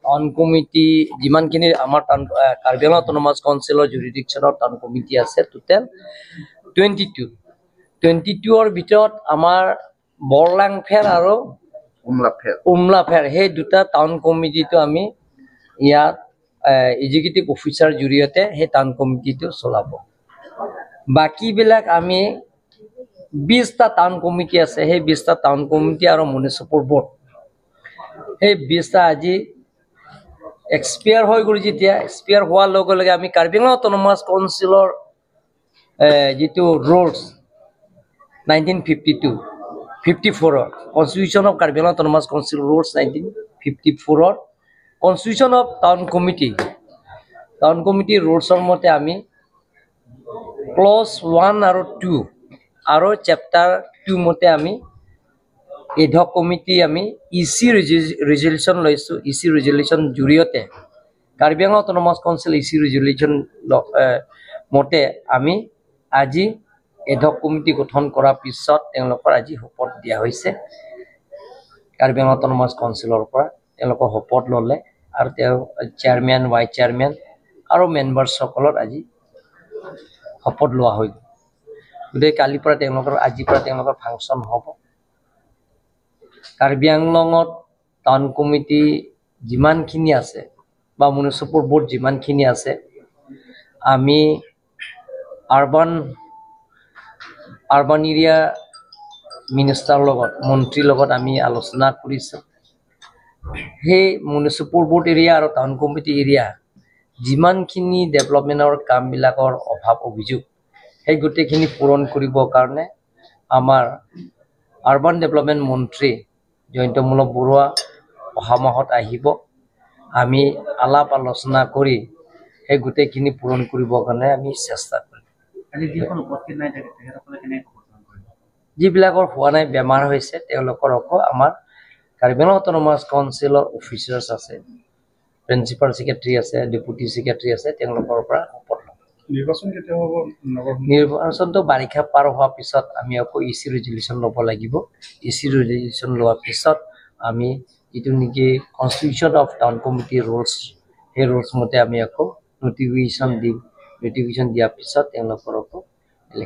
Town committee যিমানখিনি আমাৰ town Karbi Anglong autonomous কাউন্সিলৰ জুৰিডিকশ্যনৰ town committee আছে, টোটেল 22। 22ৰ ভিতৰত আমাৰ বৰলাংফেৰ আৰু উমলাফেৰ, সেই দুটা টাউন কমিটিটো আমি ইয়াত এক্সিকিউটিভ অফিচাৰ জৰিয়তে সেই টাউন কমিটিটো চলাব। বাকীবিলাক আমি 20টা টাউন কমিটি আছে, সেই 20টা টাউন কমিটি আৰু মিউনিচিপল বৰ্ড, সেই 20টা আজি এক্সপায়াৰ হৈ গ'ল। যেতিয়া এক্সপায়াৰ হোৱাৰ লগে লগে আমি কাৰ্বি আংলং অট'নমাছ কাউন্সিলৰ যিটো rules 1952, 54ৰ Constitution of Karbi Anglong Autonomous Council Rules 1954ৰ Constitution of Town Committee, Town Committee ৰুলছৰ মতে আমি ক্লজ 1 আৰু 2 আৰু চেপ্টাৰ 2 মতে আমি এডহক কমিটি আমি ইচি ৰিজলিউশ্যন লৈছোঁ। ইচি ৰিজলিউশ্যন জৰিয়তে Karbi Anglong autonomous council itchy resolution মতে আমি আজি এডহক কমিটি গঠন কৰাৰ পিছত তেওঁলোকৰ আজি শপত দিয়া হৈছে। কাৰ্বি আংলং অট'নমাছ কাউন্সিলৰ পৰা তেওঁলোকৰ শপত ল'লে আৰু তেওঁ চেয়াৰমেন, ভাইচ চেয়াৰমেন আৰু মেম্বাৰ্ছসকলৰ আজি শপত লোৱা হৈ গ'ল। গতিকে কালিৰ পৰা তেওঁলোকৰ, আজিৰ পৰা তেওঁলোকৰ ফাংচন হ'ব। কাৰ্বি আংলঙত টাউন কমিটি যিমানখিনি আছে বা মিউনিচিপল বৰ্ড যিমানখিনি আছে, আমি আৰবান এৰিয়া মিনিষ্টাৰৰ লগত, মন্ত্ৰীৰ লগত আমি আলোচনা কৰিছোঁ। সেই মিউনিচিপল বৰ্ড এৰিয়া আৰু টাউন কমিটি এৰিয়া যিমানখিনি ডেভেলপমেণ্টৰ কামবিলাকৰ অভাৱ অভিযোগ, সেই গোটেইখিনি পূৰণ কৰিবৰ কাৰণে আমাৰ আৰবান ডেভেলপমেণ্ট মন্ত্ৰী জয়ন্ত মল্ল বৰুৱা অহা মাহত আহিব। আমি আলাপ আলোচনা কৰি সেই গোটেইখিনি পূৰণ কৰিবৰ কাৰণে আমি চেষ্টা কৰিম। আজি যিসকল উপস্থিত নাই থাকে, তেখেতসকলে কেনেকৈ শপত গ্ৰহণ কৰিব? যিবিলাকৰ হোৱা নাই, বেমাৰ হৈছে, তেওঁলোকৰ আকৌ আমাৰ কাৰ্বি আংলং অট'নমাছ কাউন্সিলৰ অফিচাৰ্ছ আছে, প্ৰিন্সিপাল ছেক্ৰেটাৰী আছে, ডেপুটি ছেক্ৰেটাৰী আছে, তেওঁলোকৰ পৰা শপত ল'ব। নিৰ্বাচন কেতিয়া হ'ব নগৰ? নিৰ্বাচনটো বাৰিষা পাৰ হোৱাৰ পিছত আমি আকৌ ইচি ৰিজলিউশ্যন ল'ব লাগিব। ইচি ৰিজলিউশ্যন লোৱাৰ পিছত আমি যিটো নেকি Constitution of Town Committee Rules, সেই ৰুলছ মতে আমি আকৌ নটিফিকেশ্যন দিম। নটিফিকেশ্যন দিয়াৰ পিছত তেওঁলোকৰ আকৌ